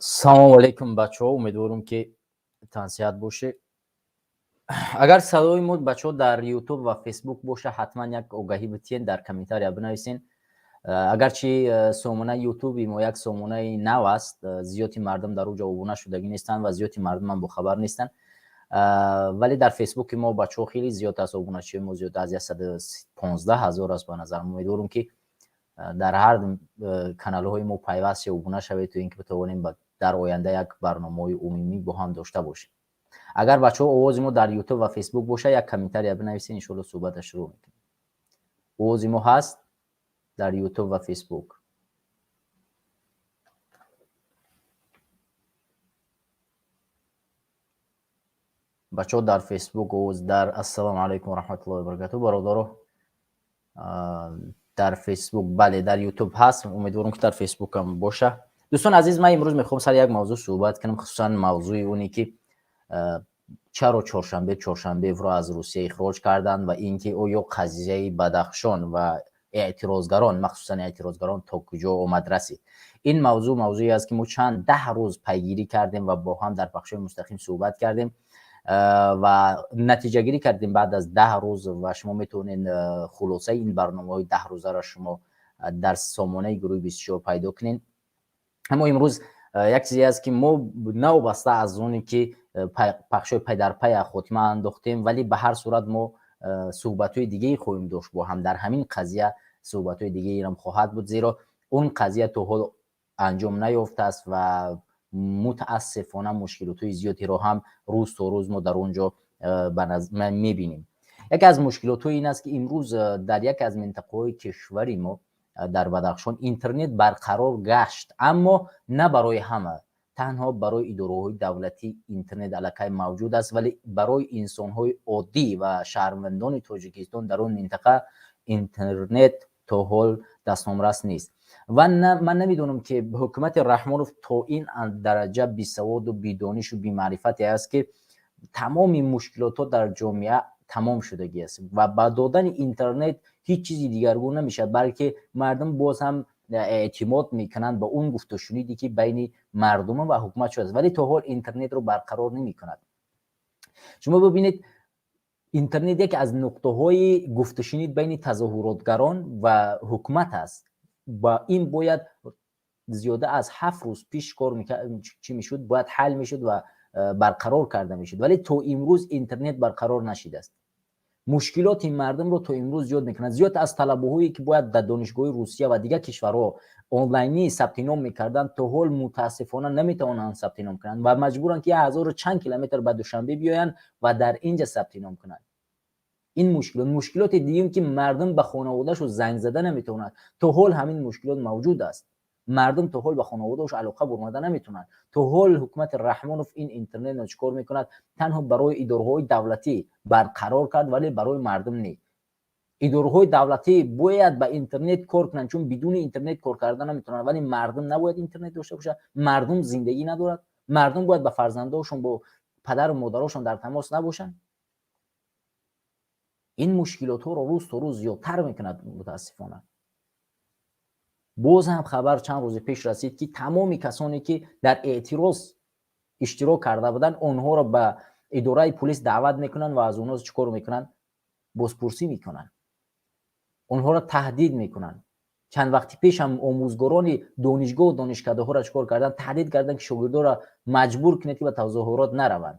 Салому алейкум, бачаҳо. Умедворам, ки тансиҳат бошед. Агар садои мо, бачаҳо, дар Ютуб ва Фейсбук боша, ҳатман як огаҳӣ битиҳен, дар комментария бинависен. Агарчи сомонаи Ютуби мо як сомонаи нав аст, зиёди мардум дар уҷо обуна шудагӣ нестанд ва зиёди мардумам бохабар нестанд, вале дар Фейсбуки мо, бачаҳо, хеле зиёд аст. Обуначиҳои мо зиёд аз 115 000 аст ба назарам. Умедворам, ки дар ҳар каналҳои мо пайваст ё обуна шавед, то ин ки битавонем дар оянда як барномаҳои умумӣ бо ҳам дошта бошем. Агар, бачаҳо, овози мо дар Ютуб ва Фейсбук боша, як комментария бинависед, иншоалло суҳбата шурӯъ мекунем. Овози мо ҳаст дар Ютуб ва Фейсбук? Бачаҳо, дар Фейсбук овоз дар. Ассалому алайкум ва раҳматуллоҳи ва баракатуҳ, бародаро. Дар Фейсбук, бале, дар Ютуб ҳаст. Умедворам, ки дар Фейсбукам боша. Дӯстон азиз, ман имрӯз мехоҳам сари як мавзӯъ суҳбат кунам, хусусан мавзӯи оне ки чаро Чоршанбе Чоршанбеевро аз Русия ихроҷ карданд ва ин ки оё қазияи Бадахшон ва эътирозгарон, махсусан эътирозгарон, то куҷо омад расид. Ин мавзӯъ мавзӯе аст, ки мо чанд даҳ рӯз пайгирӣ кардем ва бо ҳам дар пахшҳои мустақим суҳбат кардем ва натиҷагирӣ кардем баъд аз 10 рӯз. Ва шумо метавонед хулосаи ин барномаҳои 10 рӯзаро шумо дар сомонаи гурӯҳи 24 пайдо кунед. Аммо имрӯз як чизе аст, ки мо новобаста аз оне ки пахшҳои пайдарпая хотима андохтем, вале ба ҳар сурат мо суҳбатҳои дигае хоҳем дошт бо ҳам. Дар ҳамин қазия суҳбатҳои дигаерам хоҳад буд, зеро он қазия то ҳол анҷом наёфтааст ва мутаассифона мушкилотҳои зиёдеро ҳам рӯз то рӯз мо дар он ҷо мебинем. Яке аз мушкилотҳо ин аст, ки имрӯз дар яке аз минтақаҳои кишвари мо, дар Бадахшон, интернет барқарор гашт, аммо на барои ҳама. Танҳо барои идораҳои давлатӣ интернет аллакай мавҷуд аст, вале барои инсонҳои оддӣ ва шаҳрвандони Тоҷикистон дар он минтақа интернет то ҳол дастномрас нест. Ва ман намедонам, ки ҳукумати Раҳмонов то ин дараҷа бисаводу бидонишу бимаърифате аст, ки тамоми мушкилотҳо дар ҷомеа тамом шудагӣ аст ва ба додани интернет ҳеҷ чизи дигаргун намешавад, балки мардум боз ҳам эътимод мекунанд ба он гуфтушуниде, ки байни мардум ва ҳукумат шудааст, вале то ҳол интернетро барқарор намекунад. Шумо бибинед, интернет яке аз нуқтаҳои гуфтушунид байни тазоҳуротгарон ва ҳукумат аст ва ин бояд зиёда аз 7 рӯз пеш кор чӣ мешуд, бояд ҳал мешуд ва барқарор карда мешуд, вале то имрӯз интернет барқарор нашидааст. Мушкилоти мардумро то имрӯз зиёд мекунад. Зиёд аз талабаҳое, ки бояд дар донишгоҳи Русия ва дигар кишварҳо онлайнӣ сабти ном мекарданд, то ҳол мутаассифона наметавонанд сабти ном кунанд ва маҷбуранд, ки як ҳазору чанд километр ба Душанбе биёянд ва дар инҷа сабти ном кунанд. Ин мушкилот. Мушкилоти дуюм, ки мардум ба хонаводашу занг зада наметавонад. То ҳол ҳамин мушкилот мавҷуд аст. Мардум то ҳол ба хонаводааш алоқа бурмада наметавонанд. То ҳол ҳукумати Раҳмонов ин интернетро чӣ кор мекунад? Танҳо барои идораҳои давлатӣ барқарор кард, вале барои мардум не. Идораҳои давлатӣ бояд ба интернет кор кунанд, чун бидуни интернет кор карда наметавонанд, вале мардум набояд интернет дошта бошад. Мардум зиндагӣ надорад. Мардум бояд ба фарзандошон, бо падару модарошон дар тамос набошанд. Ин мушкилотҳоро рӯз то рӯз зиёдтар мекунад мутаассифона. Боз ҳам хабар чанд рӯзи пеш расид, ки тамоми касоне, ки дар эътироз иштирок карда буданд, онҳоро ба идораи пулис даъват мекунанд ва аз онҳо чӣ кор мекунанд? Бозпурсӣ мекунанд, онҳоро таҳдид мекунанд. Чанд вақти пеш ҳам омӯзгорони донишгоҳу донишкадаҳоро чӣ кор карданд? Таҳдид карданд, ки шогирдоро маҷбур кунед, ки ба тазоҳурот нараванд.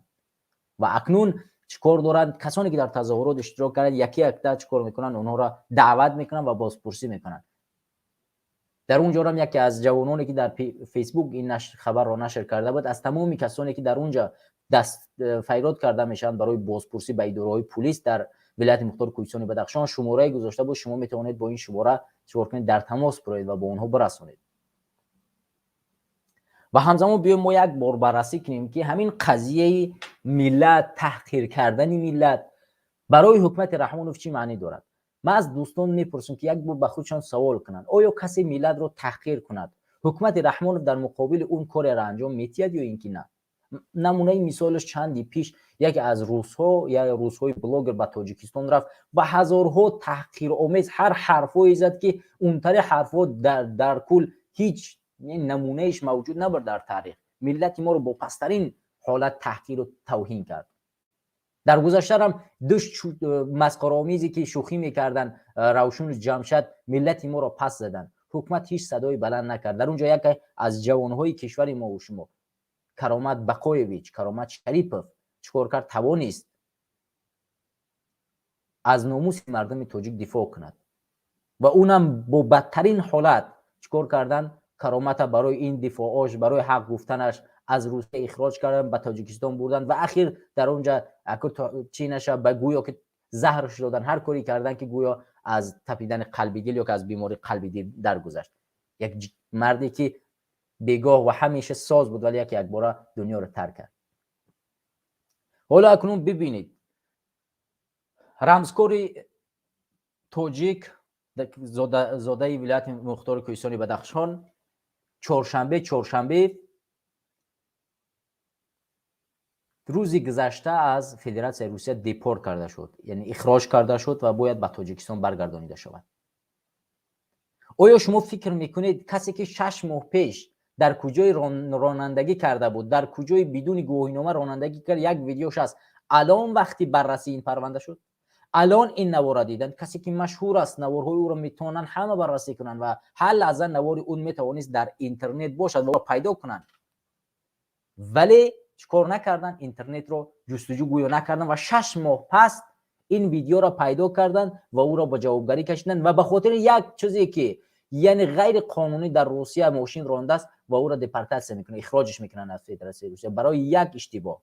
Ва акнун чӣ кор доранд? Касоне, ки дар тазоҳурот иштирок карданд, яке якта чӣ кор мекунанд? Онҳоро даъват мекунанд ва бозпурсӣ мекунанд. Дар он ҷорам яке аз ҷавононе, ки дар Фейсбук ин хабарро нашр карда буд, аз тамоми касоне, ки дар он ҷо даст файрод карда мешаванд барои бозпурсӣ ба идораҳои пулис дар вилояти мухтори Кӯҳистони Бадахшон, шуморае гузошта буд. Шумо метавонед бо ин шумора чикор кунед? Дар тамос бироед ва бо онҳо бирасонед. Ва ҳамзамон биёем, мо як бор баррасӣ кунем, ки ҳамин қазияи миллат, таҳқир кардани миллат барои ҳукумати Раҳмонов чӣ маънӣ дорад. Ман аз дӯстон мепурсам, ки як бор ба худшон савол кунанд: оё касе миллатро таҳқир кунад, ҳукумати Раҳмонов дар муқобили он кореро анҷом метиҳад ё ин ки на? Намунаи мисолаш: чанди пеш яке аз русҳо, як русҳои блогер, ба Тоҷикистон рафт ва ҳазорҳо таҳқиромез ҳар ҳарфҳое зад, ки унтари ҳарфҳо дар кул ҳеҷ намунаиш мавҷуд набуд дар таърих. Миллати моро бо пасттарин ҳолат таҳқиру тавҳин кард. Дар гузаштарам ду масхараомезе, ки шӯхӣ мекарданд, Равшуну Ҷамшад, миллати моро пас заданд. Ҳукумат ҳеҷ садои баланд накард. Дар он ҷо яке аз ҷавонҳои кишвари мову шумо, Каромат Бақоевич, Каромат Шарипов, чӣ кор кард? Тавонист аз номуси мардуми тоҷик дифоъ кунад ва унам бо бадтарин ҳолат. Чӣ кор карданд? Каромата барои ин дифоъош, барои ҳақ гуфтанаш аз Русия ихроҷ карданд, ба Тоҷикистон бурданд ва ахир дар он ҷа чӣ наша, ба гӯё ки заҳрш доданд, ҳар коре карданд, ки гӯё аз тапидани қалби дил ё ки аз бемории қалби дил даргузашт. Як марде, ки бегоҳ ва ҳамеша соз буд, вале яке якбора дунёро тарк кард. Ҳоло акнун бибинед, рамзкори тоҷик, зодаи вилояти мухтори Кӯҳистони Бадахшон, Чоршанбе Чоршанбе, рӯзи гузашта аз Федератсияи Русия депорт карда шуд, яъне ихроҷ карда шуд ва бояд ба Тоҷикистон баргардонида шавад. Оё шумо фикр мекунед, касе ки 6 моҳ пеш дар куҷои ронандагӣ карда буд, дар куҷои бидуни гувоҳинома ронандагӣ кард, як видеош аст, алон вақти баррасии ин парванда шуд, алон ин наворро диданд? Касе ки машҳур аст, наворҳои ӯро метавонанд ҳама баррасӣ кунанд ва ҳар лаҳза навори ӯ метавонист дар интернет бошад ва пайдо кунанд, вале чӣ кор накарданд? Интернетро ҷустуҷӯ гӯё накарданд ва 6 моҳ пас ин видеоро пайдо карданд ва ӯро ба ҷавобгарӣ кашиданд ва ба хотири як чизе, ки яъне ғайриқонунӣ дар Русия мошин рондааст, ва ӯро депортатсия мекунанд, ихроҷаш мекунанд аз Федератсияи Русия барои як иштибоҳ.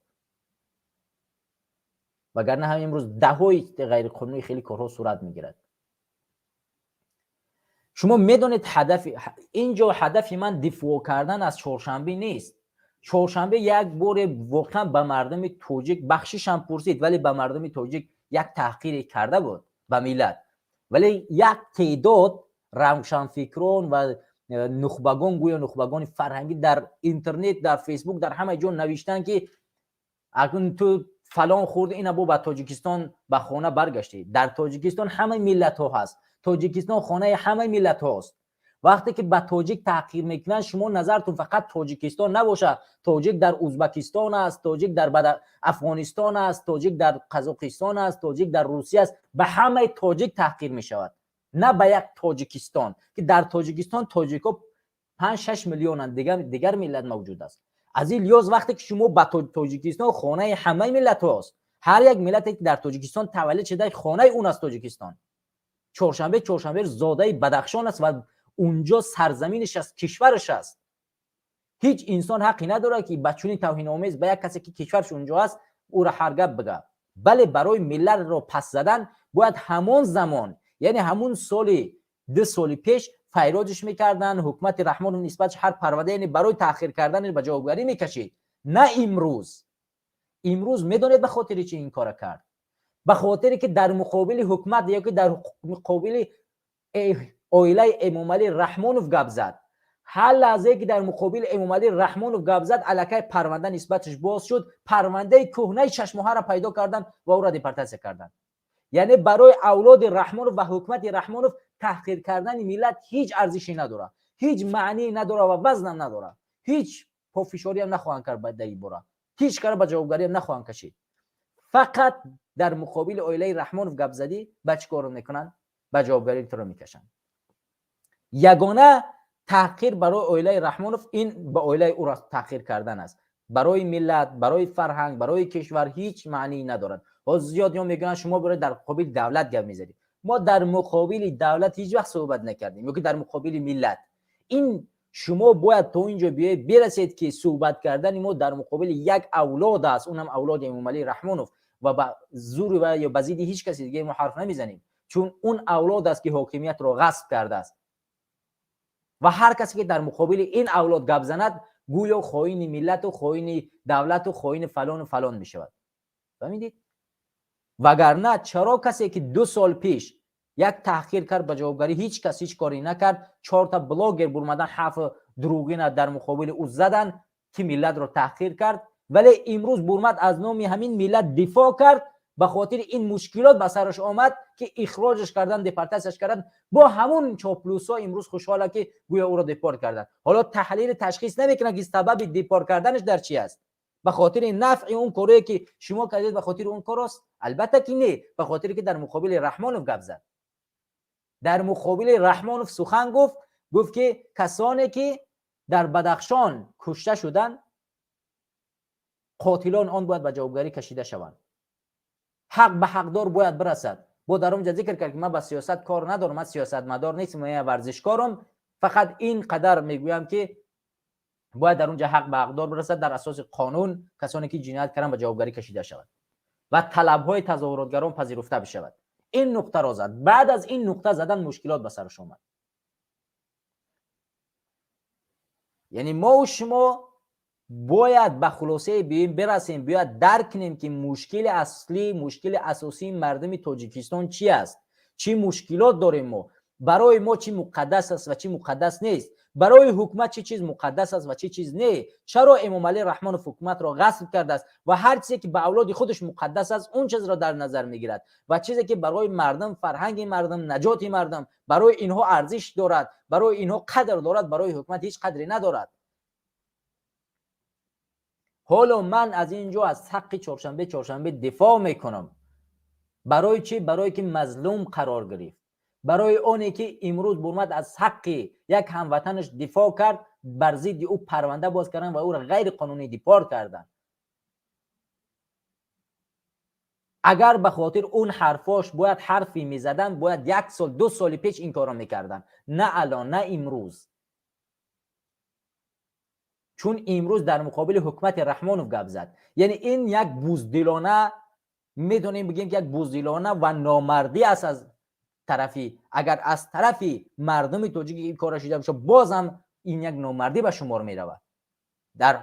Вагарна ҳам имрӯз даҳҳои ғайриқонунӣ хеле корҳо сурат мегирад. Шумо медонед, ҳадафи ин ҷо, ҳадафи ман дифоъ кардан аз Чоршанбе нест. Чоршанбе як боре воқеан ба мардуми тоҷик бахшишам пурсид, вале ба мардуми тоҷик як таҳқире карда буд, ба миллат. Вале як теъдод равшанфикрон ва нухбагон, гӯё нухбагони фарҳангӣ, дар интернет, дар Фейсбук, дар ҳама ҷо навиштанд, ки акнун ту фалон хурд, ина бо ба Тоҷикистон, ба хона баргаштӣ. Дар Тоҷикистон ҳамаи миллатҳо ҳаст, Тоҷикистон хонаи ҳамаи миллатҳост. Вақте ки ба тоҷик таҳқир мекунанд, шумо назартун фақат Тоҷикистон набошад. Тоҷик дар Узбакистон аст, тоҷик дар Афғонистон аст, тоҷик дар Қазоқистон аст, тоҷик дар Русия аст. Ба ҳамаи тоҷик таҳқир мешавад, на ба як Тоҷикистон, ки дар Тоҷикистон тоҷикҳо 5-6 миллионанд, дигар миллат мавҷуд аст. Аз ин лиҳоз, вақте ки шумо ба Тоҷикистон хонаи ҳамаи миллатҳост, ҳар як миллате, ки дар Тоҷикистон таваллуд шуда, хонаи он аст Тоҷикистон. Чоршанбе Чоршанбе зодаи Бадахшон аст ва унҷо сарзаминаш аст, кишвараш аст. Ҳеҷ инсон ҳаққе надорад, ки ба чунин тавҳиномез ба як касе, ки кишвараш унҷо аст, ӯро ҳар гап бигӯяд. Бале, барои миллатро пас задан бояд ҳамон замон, яъне ҳамун соли, 2 соли пеш файроҷиш мекарданд, ҳукумати Раҳмонов нисбатш ҳар парванда, яъне барои таъхир карданаш, ба ҷавобгарӣ мекашид, на имрӯз. Имрӯз медонед, ба хотири чи ин кора кард? Ба хотире ки дар муқобили ҳукумат ё ки дар муқобили оилаи Эмомалӣ Раҳмонов гап зад. Ҳар лаҳзае ки дар муқобили Эмомалӣ Раҳмонов гап зад, аллакай парванда нисбаташ боз шуд. Парвандаи кӯҳнаи 6 моҳаро пайдо карданд ва ӯро депортатсия карданд. Яъне барои авлоди Раҳмонов ва ҳукумати Раҳмонов таҳқир кардани миллат ҳеҷ арзише надорад, ҳеҷ маъние надорад ва вазнам надорад. Ҳеҷ пофишориам нахоҳанд кард дар ин бора, ҳеҷ кара ба ҷавобгариам нахоҳанд кашид. Фақат дар муқобили оилаи Раҳмонов гап задӣ, ба чӣ корро мекунанд? Ба ҷавобгарӣ туро мекашанд. Ягона таҳқир барои оилаи Раҳмонов ин ба оилаи ӯро таҳқир кардан аст. Барои миллат, барои фарҳанг, барои кишвар ҳеҷ маъние надорад. Ҳозир зиёд ё мегӯянд, шумо барои дар муқобили давлат гап мезанед. Мо дар муқобили давлат ҳеҷ вақт суҳбат накардем ё ки дар муқобили миллат. Ин шумо бояд то ин ҷо биёед, бирасед, ки суҳбат кардани мо дар муқобили як авлод аст, унам авлоди Эмомалӣ Раҳмонов, ва ба зури ва ё ба зидди ҳеҷ каси дигаре мо ҳарф намезанем, чун он авлод аст, ки ҳокимиятро ғасб кардааст. Ва ҳар касе ки дар муқобили ин авлод гап занад, гӯё хоини миллату хоини давлату хоини фалону фалон мешавад. Фаҳмидед? Вагарна чаро касе ки 2 сол пеш як таҳқир кард, ба ҷавобгарӣ ҳеҷ кас ҳеҷ коре накард? Чорта блогер бурмадан, ҳарфи дурӯғина дар муқобили ӯ задан, ки миллатро таҳқир кард, вале имрӯз бурмад, аз номи ҳамин миллат дифоъ кард. Ба хотири ин мушкилот ба сараш омад ки ихроҷаш кардан, депортатсияш кардан. Бо ҳамун чоплусҳо имрӯз хушҳола ки гӯё ӯро депорт кардан. Ҳоло таҳлили ташхис намекунад ки сабаби депорт карданаш дар чи аст. Ба хотири нафъи он корое ки шумо кардед, ба хотири он кор аст? Албатта ки не. Ба хотире ки дар муқобили Раҳмонов гап зад, дар муқобили Раҳмонов сухан гуфт. Гуфт ки касоне ки дар Бадахшон кушта шуданд, қотилон он бояд ба ҷавобгарӣ кашида шаванд, ҳақ ба ҳақдор бояд бирасад. Бо дар он ҷа зикр кард ки ман ба сиёсат кор надорам, ман сиёсатмадор нестам, ман варзишкорам, фақат ин қадар мегӯям ки бояд дар он ҷа ҳақ ба ҳақдор бирасад, дар асоси қонун касоне ки ҷиноят карданд ба ҷавобгарӣ кашида шавад ва талабҳои тазоҳуротгарон пазируфта бишавад. Ин нуқтаро зад. Баъд аз ин нуқта задан мушкилот ба сараш омад. Яъне мову шумо бояд ба хулосае бирасем, бояд дарк кунем ки мушкили аслӣ, мушкили асосии мардуми Тоҷикистон чи аст, чӣ мушкилот дорем мо, барои мо чӣ муқаддас аст ва чӣ муқаддас нест, барои ҳукумат чӣ чиз муқаддас аст ва чӣ чиз не. Чаро Эмомалӣ Раҳмонов ҳукуматро ғасб кардааст ва ҳар чизе ки ба авлоди худаш муқаддас аст, он чизро дар назар мегирад ва чизе ки барои мардум, фарҳанги мардум, наҷоти мардум, барои инҳо арзиш дорад, барои инҳо қадр дорад, барои ҳукумат ҳеҷ қадре надорад. Ҳоло ман аз ин ҷо аз ҳаққи Чоршанбе дифоъ мекунам. Барои чӣ? Барое ки мазлум қарор гирифт, барои оне ки имрӯз Бурмад аз ҳаққи як ҳамватанаш дифоъ кард, бар зидди ӯ парванда боз карданд ва ӯро ғайриқонунӣ депорт карданд. Агар ба хотир он ҳарфош бояд ҳарфе мезаданд, бояд як сол, ду соли пеш ин корро мекарданд, на алон, на имрӯз. Чун имрӯз дар муқобили ҳукумати Раҳмонов гап зад. Яъне ин як буздилона, медонем бигем ки як буздилона ва номардӣ аст аз тарафи, агар аз тарафи мардуми тоҷик ин корро шуда бошад, бозам ин як номардӣ ба шумор меравад. Дар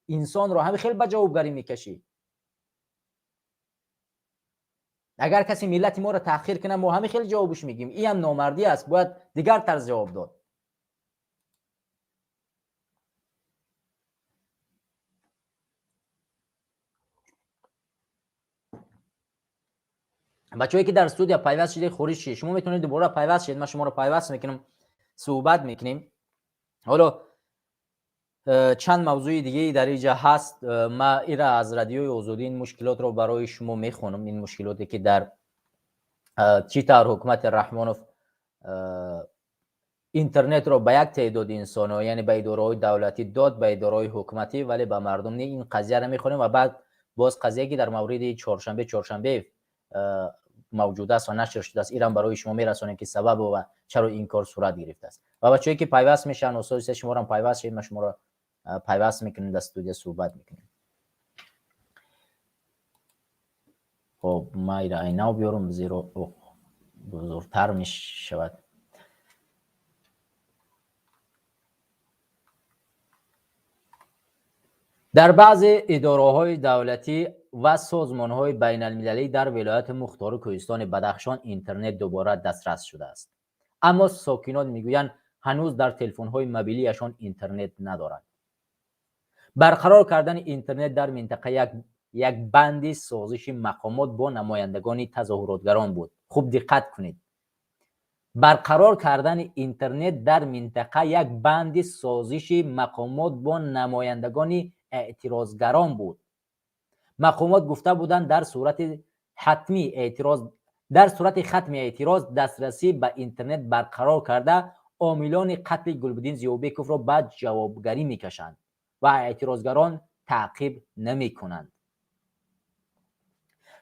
инсонро ҳамин хел ба ҷавобгарӣ мекашӣ. Агар касе миллати моро таҳқир кунад, мо ҳамин хел ҷавобш мегӯем. Ин ҳам номардӣ аст, бояд дигар тарз ҷавоб дод. Бачаҳое ки дар студия пайваст шудед, хориҷ шудед, шумо метавонед дубора пайваст шудед, ман шуморо пайваст мекунам, суҳбат мекунем. Ҳоло чанд мавзӯи дигаи дар инҷа ҳаст. Ман ира аз Радиои Озодӣ ин мушкилотро барои шумо мехонам, ин мушкилоте ки дар чӣ тавр ҳукумати Раҳмонов интернетро ба як теъдоди инсонҳо, яъне ба идораҳои давлатӣ дод, ба идораҳои ҳукуматӣ, вале ба мардум не. Ин қазияро мехонем ва баъд боз қазия ки дар мавриди Чоршанбе мавҷуд аст ва нашр шудааст, ирам барои шумо мерасонем ки сабаб ва чаро ин кор сурат гирифтааст. Ва бачаҳое ки пайваст мешаванд, устод шуморо пайваст шавед, ман шуморо пайваст мекунем, дар студия суҳбат мекунем. Хоб, ман ира айнав биёрам, зеро бузургтар мешавад. Дар баъзе идораҳои давлатӣ ва созмонҳои байналмилалӣ дар вилояти мухтору кӯҳистони Бадахшон интернет дубора дастрас шудааст, аммо сокинон мегӯянд, ҳанӯз дар телефонҳои мобилиашон интернет надоранд. Барқарор кардани интернет дар минтақа як банди созиши мақомот бо намояндагони тазоҳуротгарон буд. Хуб диққат кунед, барқарор кардани интернет дар минтақа як банди созиши мақомот бо намояндагони эътирозгарон буд. Мақомот гуфта буданд, дар сурати ҳатмии эътироз, дар сурати хатми эътироз дастрасӣ ба интернет барқарор карда, омилони қатли Гулбуддин Зиёбековро ба ҷавобгарӣ мекашанд ва эътирозгарон таъқиб намекунанд.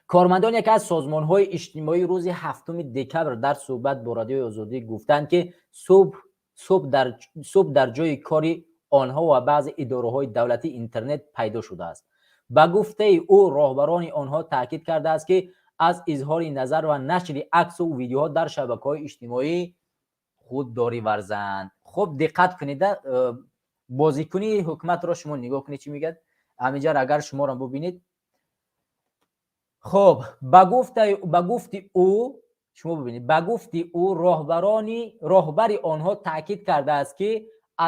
Кормандони яке аз созмонҳои иҷтимоӣ рӯзи 7 декабр дар суҳбат бо Радиои Озодӣ гуфтанд, ки субҳ дар ҷои кори онҳо ва баъзе идораҳои давлатӣ интернет пайдо шудааст. Ба гуфтаи ӯ, роҳбарони онҳо таъкид кардааст, ки аз изҳори назар ва нашри аксу видеоҳо дар шабакаҳои иҷтимоӣ худдорӣ варзанд. Хуб диққат кунед, бозикунии ҳукуматро шумо нигоҳ кунед, чӣ мегӯяд ҳаминҷар, агар шуморо бубинед. Хуб, ба гуфти ӯ, шумо бубинед, ба гуфти ӯ роҳбари онҳо таъкид кардааст, ки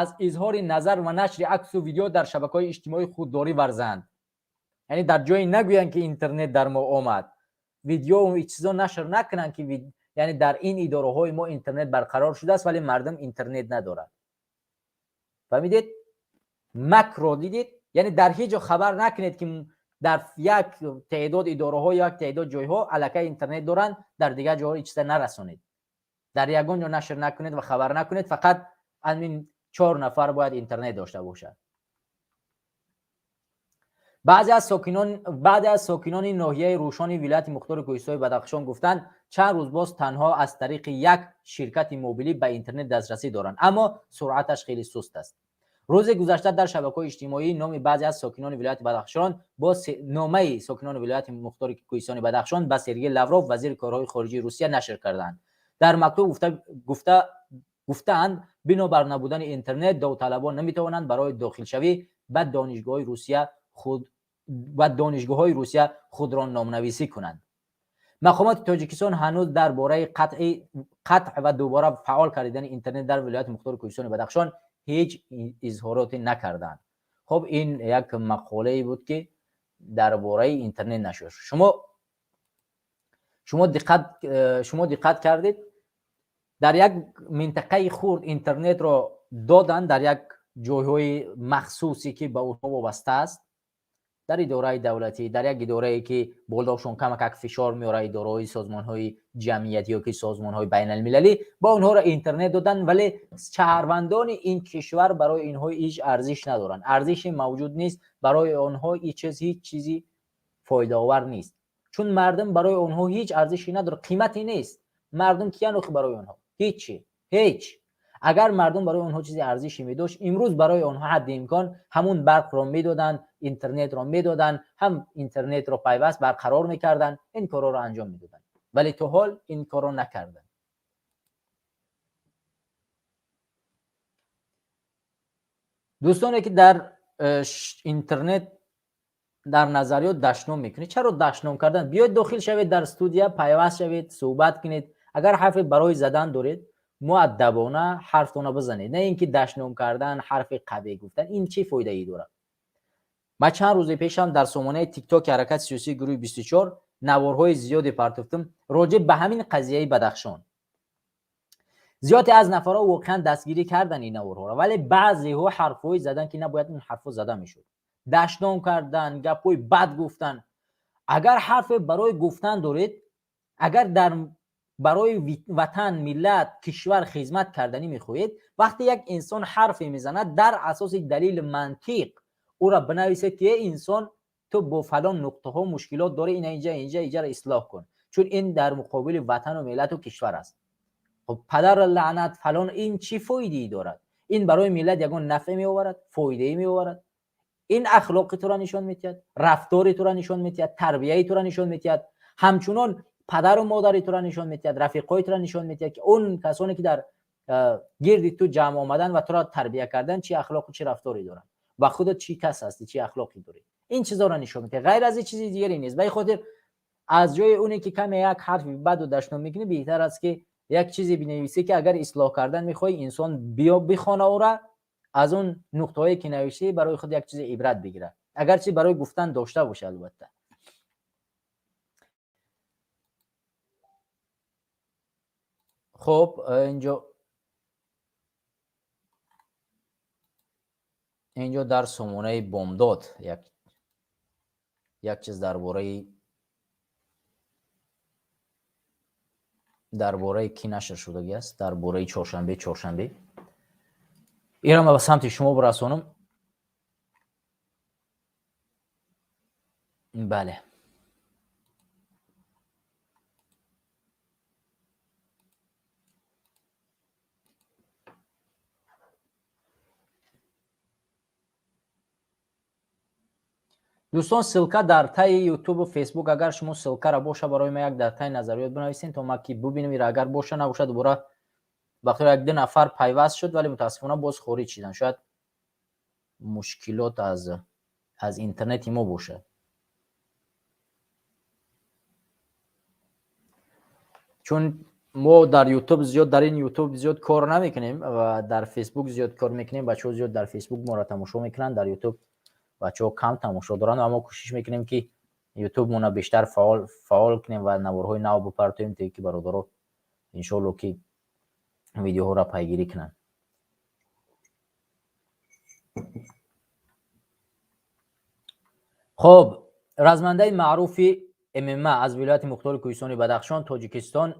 аз изҳори назар ва нашри аксу видео дар шабакаҳои иҷтимоӣ худдорӣ варзанд. Яъне дар ҷое нагӯянд, ки интернет дар мо омад. Видео чизо нашр накунанд, ки яъне дар ин идораҳои мо интернет барқарор шудааст, вале мардум интернет надорад. Фаҳмидед? Макрро дидед? Яъне дар ҳеҷ ҷо хабар накунед, ки дар як теъдод идораҳо, як теъдод ҷойҳо аллакай интернет доранд, дар дигар ҷойҳо ин чиза нарасонед, дар ягон ҷо нашр накунед ва хабар накунед. Фақат ҳамин 4 нафар бояд интернет дошта бошад. Баъзе аз сокинони ноҳияи Рӯшони вилояти Мухтори Кӯҳистони Бадахшон гуфтанд, чанд рӯз боз танҳо аз тариқи як ширкати мобилӣ ба интернет дастрасӣ доранд, аммо суръаташ хеле суст аст. Рӯзи гузашта дар шабакаҳои иҷтимоӣ номи баъзе аз сокинони вилояти Бадахшон бо номаи сокинони вилояти Мухтори Кӯҳистони Бадахшон ба Сергей Лавров, вазири корҳои хориҷии Русия, нашр карданд. Дар мактуб гуфтаанд, бинобар набудани интернет довталабон наметавонанд барои дохилшавӣ ба донишгоҳҳои Русия худро номнависӣ кунанд. Мақомоти Тоҷикистон ҳанӯз дар бораи қатъ ва дубора фаъол кардани интернет дар вилояти Мухтори Кӯҳистони Бадахшон ҳеҷ изҳороте накарданд. Хоб, ин як мақолае буд, ки дар бораи интернет нашуд. Шумо диққат кардед, дар як минтақаи хурд интернетро доданд, дар як ҷойҳои махсусе, ки ба онҳо вобаста аст, дар идораи давлатӣ, дар як идорае, ки болдошон камакак фишор меорад, идораҳои созмонҳои ҷамъиятӣ ё ки созмонҳои байналмилалӣ, ба онҳоро интернет доданд, вале шаҳрвандони ин кишвар барои инҳо ҳеҷ арзиш надоранд, арзиши мавҷуд нест барои онҳо, ҳеҷ чизи фоидаовар нест, чун мардум барои онҳо ҳеҷ арзише надорад, қимате нест. Мардум киян охи барои онҳо? Ҳеҷи, ҳеҷ. Агар мардум барои онҳо чизи арзише медошт, имрӯз барои онҳо ҳадди имкон ҳамун барқро медоданд, интернетро медоданд, ҳам интернетро пайваст барқарор мекарданд, ин корҳоро анҷом медоданд, вале то ҳол ин корро накарданд. Дӯстоне, ки дар интернет дар назариёт дашном мекунед, чаро дашном кардан? Биёед дохил шавед дар студия, пайваст шавед, суҳбат кунед. Агар ҳарфе барои задан доред, муаддабона ҳарфтона бизанед, на ин ки дашном кардан, ҳарфи қабеҳ гуфтан, ин чӣ фоидае дорад? Ман чанд рӯзе пешам дар сомонаи Тиктоки ҳаракати сиёсии гурӯҳи 24 наворҳои зиёде партофтам роҷеъ ба ҳамин қазияи Бадахшон. Зиёде аз нафарҳо воқеан дастгирӣ кардан ин наворҳоро, вале баъзеҳо ҳарфҳое задан, ки набояд ин ҳарфҳо зада мешуд. Дашном кардан, гапҳои бад гуфтан. Агар ҳарфе барои гуфтан доред, агар дар барои ватан, миллат, кишвар хизмат карданӣ мехоҳед, вақте як инсон ҳарфе мезанад, дар асоси далели мантиқ ӯро бинависед, ки эй инсон, ту бо фалон нуқтаҳо мушкилот дорӣ, ина инҷа, инҷа, инҷаро ислоҳ кун, чун ин дар муқобили ватану миллату кишвар аст. Хоб, падарро лаънат, фалон, ин чӣ фоидае дорад? Ин барои миллат ягон нафъе меоварад, фоидае меоварад? Ин ахлоқи туро нишон медиҳад, рафтори туро нишон медиҳад, тарбияи туро нишон медиҳад, ҳамчунон падару модари туро нишон медиҳад, рафиқҳои туро нишон медиҳад, ки он касоне, ки дар гирди ту ҷамъ омадан ва туро тарбия кардан, чӣ ахлоқу чӣ рафторе доранд ва худат чӣ кас ҳастӣ, чӣ ахлоқе дорӣ. Ин чизоро нишон медиҳад, ғайр аз ин чизи дигаре нест. Ба ин хотир аз ҷои оне, ки каме як ҳарфи баду дашном мекунӣ, беҳтар аст, ки як чизе бинависӣ, ки агар ислоҳ кардан мехоҳӣ, инсон биё бихона ӯра, аз он нуқтаҳое, ки навиштӣ, барои худ як чизи ибрат бигирад, агарчи барои гуфтан дошта бошад, албатта. Хоб, инҷо дар сомонаи Бомдод як чиз дар бораи кӣ нашр шудагӣ аст, дар бораи чоршанбе. Инро ман ба самти шумо бирасонам. Бале, дӯстон, ссылка дар таи Ютубу Фейсбук. Агар шумо ссылкаро боша, барои ма як дар таи назариёт бинависен, то ма ки бубинем ира. Агар боша, набоша, дубора вақте як ду нафар пайваст шуд, вале мутаассифона боз хориҷ шиданд. Шояд мушкилот аз интернети мо бошад, чун мо дар Ютуб зиёд, дар ин Ютуб зиёд кор намекунем ва дар Фейсбук зиёд кор мекунем. Бачаҳо зиёд дар Фейсбук моро тамошо мекунанд, дар Ютуб бачаҳо кам тамошо доранд ва мо кӯшиш мекунем, ки ютубмона бештар фаъол кунем ва наворҳои нав бипартоем, то ки бародаро иншоалло ки видеоҳоро пайгирӣ кунанд. Хоб, размандаи маъруфи ММА аз вилояти мухтори кӯҳистони Бадахшон Тоҷикистон,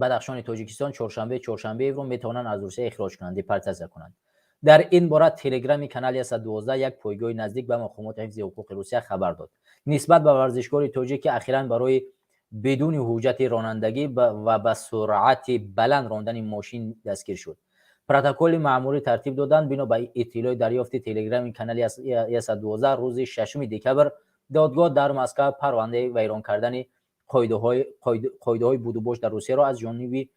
Бадахшони Тоҷикистон, Чоршанбе Чоршанбеевро метавонанд аз Русия ихроҷ кунанд, депортатсия кунанд. Дар ин бора телеграми канали 112, як пойгоҳи наздик ба мақомоти ҳифзи ҳуқуқи Русия, хабар дод. Нисбат ба варзишгори тоҷик, ки ахиран барои бидуни ҳуҷҷати ронандагӣ ва ба суръати баланд рондани мошин дастгир шуд, протоколи маъмурӣ тартиб доданд. Бино ба иттилои дарёфти телеграми канали 112, рӯзи 6 декабр додгоҳ дар Москва парвандаи вайрон кардани қоидаҳои будубош дар Русияро аз ҷониби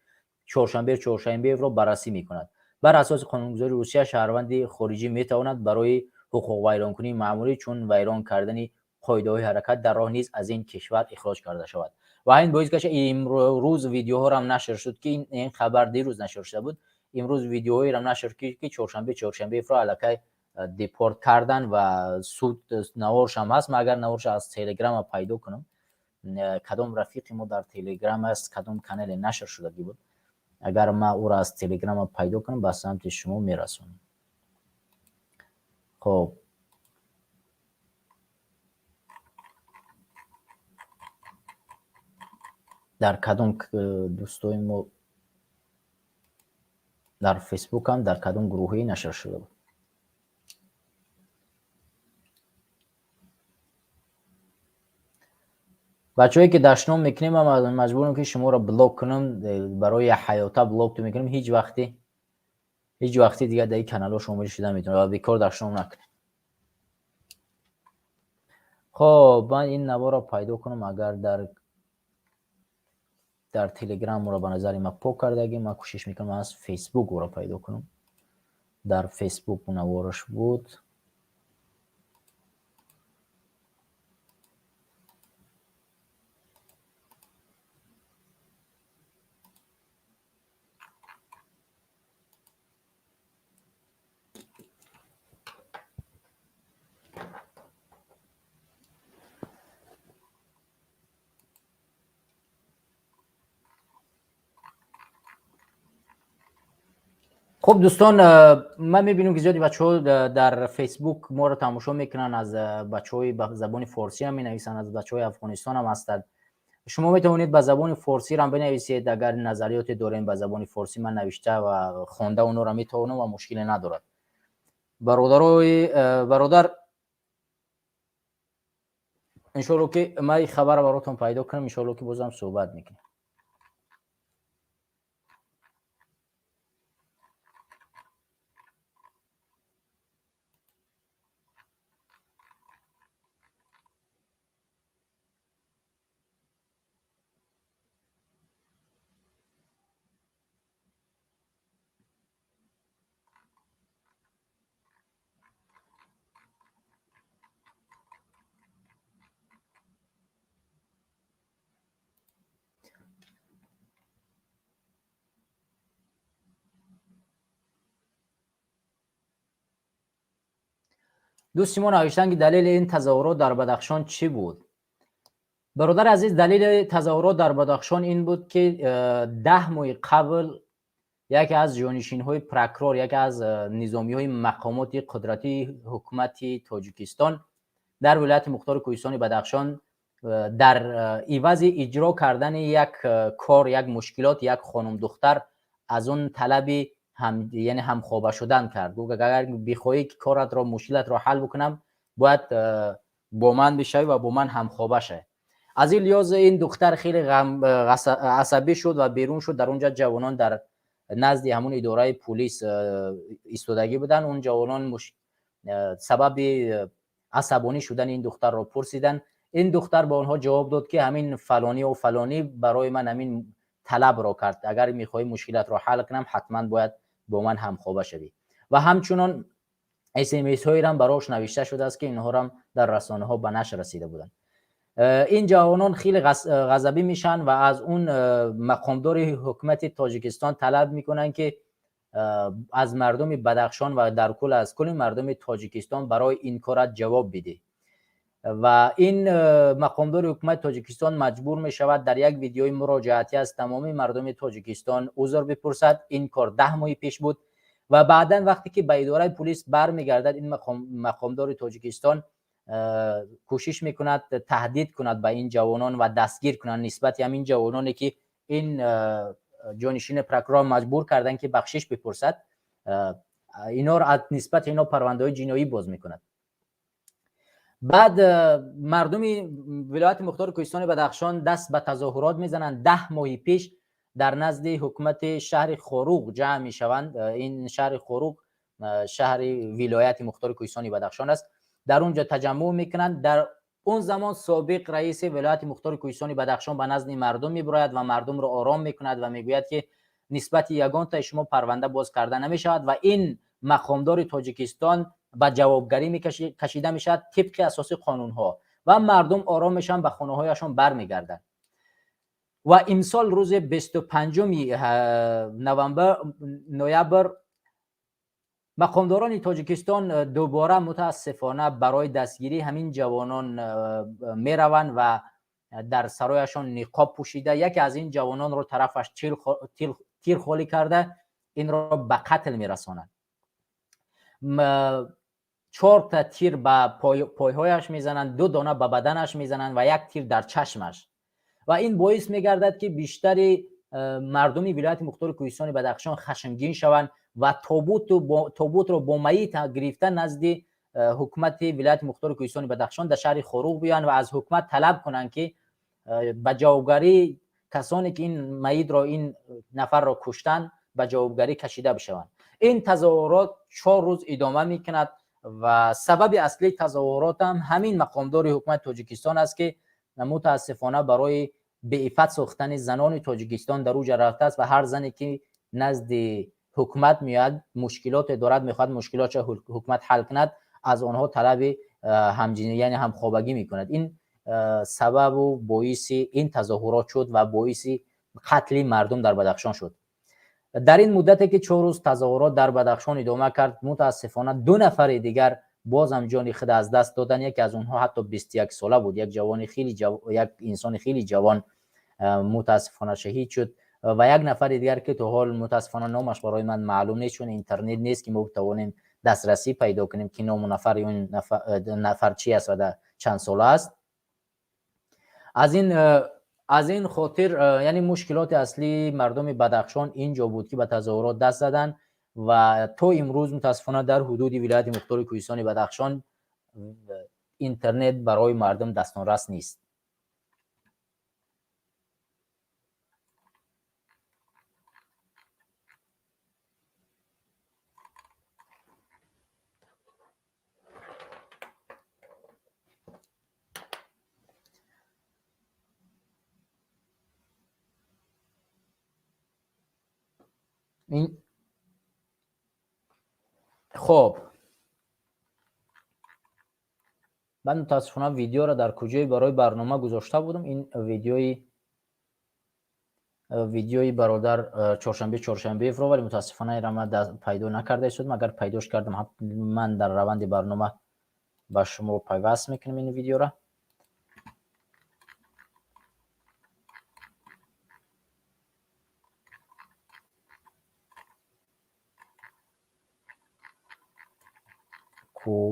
Чоршанбе Чоршанбеевро баррасӣ мекунад. Бар асоси қонунгузории Русия, шаҳрванди хориҷӣ метавонад барои ҳуқуқвайронкунии маъмурӣ, чун вайрон кардани қоидаҳои ҳаракат дар роҳ, низ аз ин кишвар ихроҷ карда шавад. Ва ҳамин боис гашта, имрӯз видеоҳорам нашр шуд, ки ин хабар дирӯз нашр шуда буд, имрӯз видеоҳоеам нашр ки Чоршанбе Чоршанбеевро аллакай депорт кардан ва суд наворшам ҳаст. Ман агар наворша аз телеграма пайдо кунам, кадом рафиқи мо дар телеграм аст, кадом канале нашр шудагӣ буд, агар ман ӯро аз телеграма пайдо кунам, ба самти шумо мерасонам. Хоб, дар кадом дӯстои мо дар фейсбукам, дар кадом гурӯҳе нашр шуда буд? Бачаҳое ки дашном мекунем, ман маҷбурам ки шуморо блок кунам, барои ҳаёта блок мекунам. Ҳеҷ вақти дигар дар ин каналҳо шомил шуда метавонад ва бекор дашном накунем. Хоб, ман ин наворро пайдо кунам, агар дар телеграм ӯро ба назари ман пок кардагӣ, ман кӯшиш мекунам аз фейсбук ӯро пайдо кунам. Дар фейсбук навораш буд. Хуб, дӯстон, ман мебинам, ки зиёди бачаҳо дар фейсбук моро тамошо мекунанд. Аз бачаҳои ба забони форсӣ ҳам менависанд, аз бачаҳои Афғонистон ҳам ҳастанд. Шумо метавонед ба забони форсиам бинависед, агар назариёте дорем ба забони форсӣ. Ман навишта ва хонда онҳоро метавонам ва мушкиле надорад. Бародарои бародар, иншоалло ки ман ин хабарро баротон пайдо кунам, иншоалло ки бозам суҳбат мекунем. Дӯсти мо навиштанд, ки далели ин тазоҳурот дар Бадахшон чӣ буд? Бародари азиз, далели тазоҳурот дар Бадахшон ин буд, ки 10 моҳи қабл яке аз ҷонишинҳои прокурор, яке аз низомиҳои мақомоти қудратии ҳукумати Тоҷикистон дар вилояти мухтори кӯҳистони Бадахшон дар ивази иҷро кардани як кор, як мушкилот, як хонумдухтар аз он талаби яъне ҳамхоба шудан кард. Гуфт, агар бихоҳӣ ки коратро, мушкилатро ҳал бикунам, бояд бо ман бишавӣ ва бо ман ҳамхоба шавӣ. Аз ин лиҳоз ин духтар хеле асабӣ шуд ва берун шуд. Дар онҷа ҷавонон дар назди ҳамун идораи пулис истодагӣ буданд. Он ҷавонон сабаби асабонӣ шудани ин духтарро пурсиданд. Ин духтар ба онҳо ҷавоб дод, ки ҳамин фалониву фалонӣ барои ман ҳамин талабро кард: агар мехоҳӣ мушкилатро ҳал кунам, ҳатман бояд бо ман ҳамхоба шавӣ. Ва ҳамчунон смсҳоерам барош навишта шудааст, ки инҳорам дар расонаҳо ба нашр расида буданд. Ин ҷавонон хеле ғазабӣ мешаванд ва аз он мақомдори ҳукумати Тоҷикистон талаб мекунанд, ки аз мардуми Бадахшон ва дар кул аз кулли мардуми Тоҷикистон барои ин корат ҷавоб бидиҳ. Ва ин мақомдори ҳукумати Тоҷикистон маҷбур мешавад дар як видеои муроҷиатӣ аз тамоми мардуми Тоҷикистон узр бипурсад. Ин кор 10 моҳи пеш буд ва баъдан вақте ки ба идораи пулис бармегардад, ин мақомдори Тоҷикистон кӯшиш мекунад таҳдид кунад ба ин ҷавонон ва дастгир кунад нисбати ҳамин ҷавононе ки ин ҷонишини прокурор маҷбур карданд ки бахшиш бипурсад. Инҳоро нисбати инҳо парвандаҳои ҷиноӣ боз мекунад. Баъд мардуми вилояти мухтори кӯҳистони Бадахшон даст ба тазоҳурот мезананд. 10 моҳи пеш дар назди ҳукумати шаҳри Хоруғ ҷамъ мешаванд. Ин шаҳри Хоруғ шаҳри вилояти мухтори кӯҳистони Бадахшон аст. Дар он ҷо таҷаммуъ мекунанд. Дар он замон собиқ раиси вилояти мухтори кӯҳистони Бадахшон ба назди мардум мебирояд ва мардумро ором мекунад ва мегӯяд ки нисбати ягонтаи шумо парванда боз карда намешавад ва ин мақомдори Тоҷикистон ба ҷавобгарӣ кашида мешавад тибқи асоси қонунҳо ва мардум ором мешаванд, ба хонаҳояшон бармегарданд. Ва имсол рӯзи 25 ноябр мақомдорони Тоҷикистон дубора мутаассифона барои дастгирии ҳамин ҷавонон мераванд ва дар сарояшон ниқоб пӯшида яке аз ин ҷавононро тарафаш тир холӣ карда инро ба қатл мерасонанд. 4 та тир ба пойҳояш мезананд, 2 дона ба баданаш мезананд ва 1 тир дар чашмаш. Ва ин боис мегардад ки бештари мардуми вилояти мухтори кӯҳистони Бадахшон хашмгин шаванд ва тобутро бо майит гирифта назди ҳукумати вилояти мухтори кӯҳистони Бадахшон дар шаҳри Хоруғ биёянд ва аз ҳукумат талаб кунанд ки ба ҷавобгарии касоне ки ин майитро, ин нафарро куштанд, ба ҷавобгарӣ кашида бишаванд. Ин тазоҳурот 4 рӯз идома мекунад ва сабаби аслии тазоҳурот ҳам ҳамин мақомдори ҳукумати Тоҷикистон аст ки мутаассифона барои беиффат сохтани занони Тоҷикистон дар ӯ ҷа рафтааст ва ҳар зане ки назди ҳукумат меояд, мушкилоте дорад, мехоҳад мушкилотро ҳукумат ҳал кунад, аз онҳо талаби ҳамҷинӣ, яъне ҳамхобагӣ мекунад. Ин сабабу боиси ин тазоҳурот шуд ва боиси қатли мардум дар Бадахшон шуд. Дар ин муддате ки 4 рӯз тазоҳурот дар Бадахшон идома кард, мутаассифона 2 нафари дигар бозам ҷони худ аз даст доданд. Яке аз онҳо ҳатто 21 сола буд, як инсони хеле ҷавон мутаассифона шаҳид шуд ва як нафари дигар ки то ҳол мутаассифона номаш барои ман маълум нест, чун интернет нест ки мо битавонем дастрасӣ пайдо кунем ки ному нафари он нафар чи аст ва дар чанд сола аст. Аз ин хотир, яъне мушкилоти аслии мардуми Бадахшон ин ҷо буд ки ба тазоҳурот даст заданд ва то имрӯз мутаассифона дар ҳудуди вилояти мухтори кӯҳистони Бадахшон интернет барои мардум дастнорас нест. خب من متاسفانه ویدیو را در کجای برای برنامه گذاشته بودم. این ویدیوی برادر چهارشنبه رو، ولی متاسفانه را من پیدا نکرده شدم. اگر پیداش کردم من در روند برنامه با شما پیوست میکنم این ویدیو را.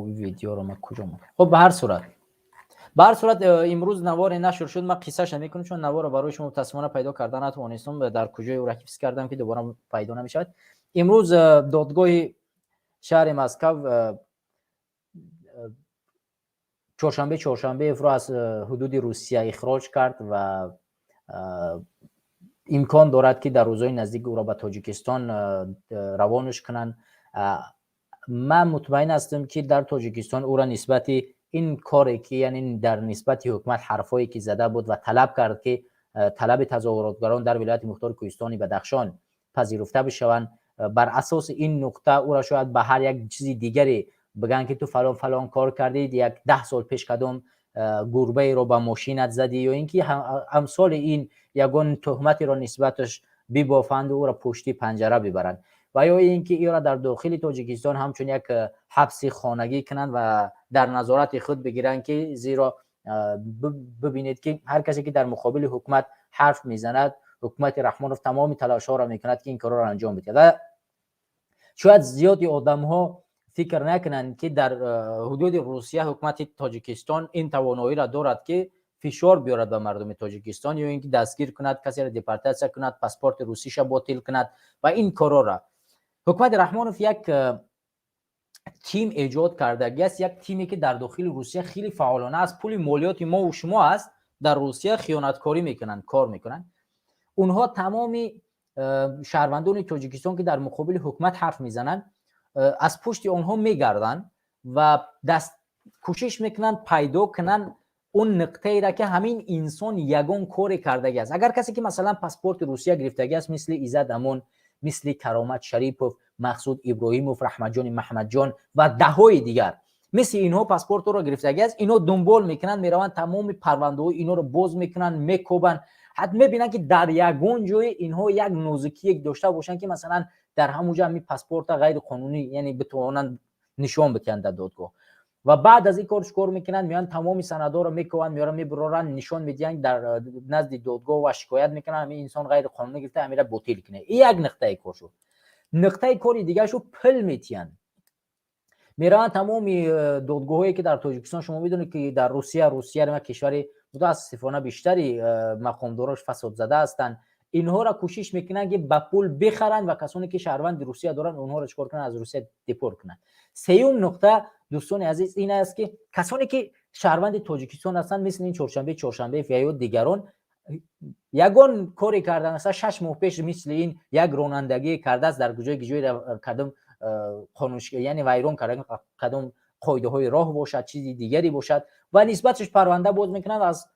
ویدیو رو من کجا موند؟ خب به هر صورت امروز نوار نشر شد. من قصه‌ش نمی‌کنم چون نوار رو برای شما متأسفانه پیدا کردن نتوانستم، در کجای او را حفظ کردم که دوباره پیدا نمی‌شود. امروز دادگاه شهر مسکو چهارشنبه را از حدود روسیه اخراج کرد و امکان دارد که در روزهای نزدیک او را به تاجیکستان روانش کنند. من مطمئن هستم که در تاجیکستان او را نسبت این کاری که یعنی در نسبت حکومت حرفایی که زده بود و طلب کرد که طلب تظاهراتگران در ولایت مختار کوهستانی بدخشان پذیرفته بشوند، بر اساس این نقطه او را شاید به هر یک چیز دیگری بگن که تو فلان فلان کار کردید، یک 10 سال پیش کدام گربه رو با ماشینت زدی یا اینکه امثال این یگان تهمتی را نسبتش ببافند و او را پشتی پنجره ببرند و یا اینکه ای را در داخل تاجیکستان همچون یک حبس خانگی کنند و дар назорати худ бигиранд, ки зеро бибинед, ки ҳар касе ки дар муқобили ҳукумат ҳарф мезанад, ҳукумати Раҳмонов тамоми талошҳоро мекунад, ки ин корҳоро анҷом бидиҳад. Ва шояд зиёди одамҳо фикр накунанд, ки дар ҳудуди Русия ҳукумати Тоҷикистон ин тавоноиро дорад, ки фишор биёрад ба мардуми Тоҷикистон ё ин ки дастгир кунад касеро, депортатсия кунад, паспорти русиша ботил кунад ва ин корҳоро. Ҳукумати Раҳмонов як тим эҷод кардагиаст, як тиме, ки дар дохили Русия хеле фаъолона аз пули молиёти мову шумо аст, дар Русия хиёнаткорӣ мекунанд, кор мекунанд. Онҳо тамоми шаҳрвандони Тоҷикистон, ки дар муқобили ҳукумат ҳарф мезананд, аз пушти онҳо мегарданд ва даст кӯшиш мекунанд пайдо кунанд он нуқтаеро, ки ҳамин инсон ягон коре кардагӣ аст. Агар касе ки, масалан, паспорти Русия гирифтагӣ аст, мисли Иззат Амон, мисли Каромат Шарипов, Мақсуд Иброҳимов, Раҳматҷони Маҳмадҷон ва даҳҳои дигар мисли инҳо паспортро гирифтагӣ аст, инҳо дунбол мекунанд, мераванд, тамоми парвандаҳои инҳоро боз мекунанд, мекобанд, ҳатто мебинанд, ки дар ягон ҷое инҳо як нозукие дошта бошанд, ки масалан дар ҳамон ҷо ҳамин паспорта ғайриқонунӣ, яъне битавонанд нишон бидиҳанд дар додгоҳ. Ва баъд аз ин кор чикор мекунанд? Меоянд, тамоми санадҳоро мекобанд, меоранд, мебуроранд, нишон медиҳанд дар назди додгоҳ ва шикоят мекунанд: ҳамин инсон ғайриқонунӣ гирифта, ҳамира ботил кунад. Ин як нуқтаи кор шуд. Нуқтаи кори дигаршу, пул метиҳанд, мераванд тамоми додгоҳҳое, ки дар Тоҷикистон, шумо медонед, ки дар Русия кишвари мутаассифона бештари мақомдорош фасодзада ҳастанд, инҳоро кӯшиш мекунанд, ки ба пул бихаранд ва касоне ки шаҳрванди Русия доранд, онҳоро чикор кунанд? Аз Русия депорт кунанд. Сеюм нуқта, дӯстони азиз, ин аст, ки касоне ки шаҳрванди Тоҷикистон ҳастанд, мисли ин Чоршанбе Чоршанбеев ё дигарон, ягон коре кардан, масалан, 6 моҳ пеш мисли ин як ронандагие кардааст, дар куҷои ҷое кадом қонун, яъне вайрон кардан кадом қоидаҳои роҳ бошад, чизи дигаре бошад, ва нисбаташ парванда боз мекунанд, аз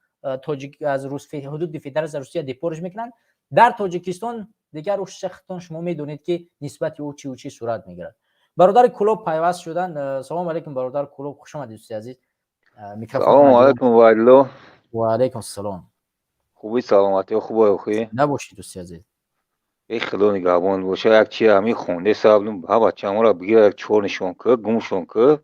тоҷик аз ҳудуди Федератсияи Русия депортш мекунанд. Дар Тоҷикистон дигар ушахтон шумо медонед, ки нисбати ӯ чӣ чӣ сурат мегирад. Бародари Кулоб пайваст шуданд. Салому алайкум, бародар Кулоб, хуш омадед, дӯсти азиз. Салому алайкум, Вайдло. Ва алайкум ассалом. Хуби, саломатӣ хуб охи? Набошед, дӯсти азиз. Эй, Худо нигаҳбон боша. Як чи ҳами хонде сабдум, ҳа, бачаморо бигир, як чор нишон ки, гумшон ки.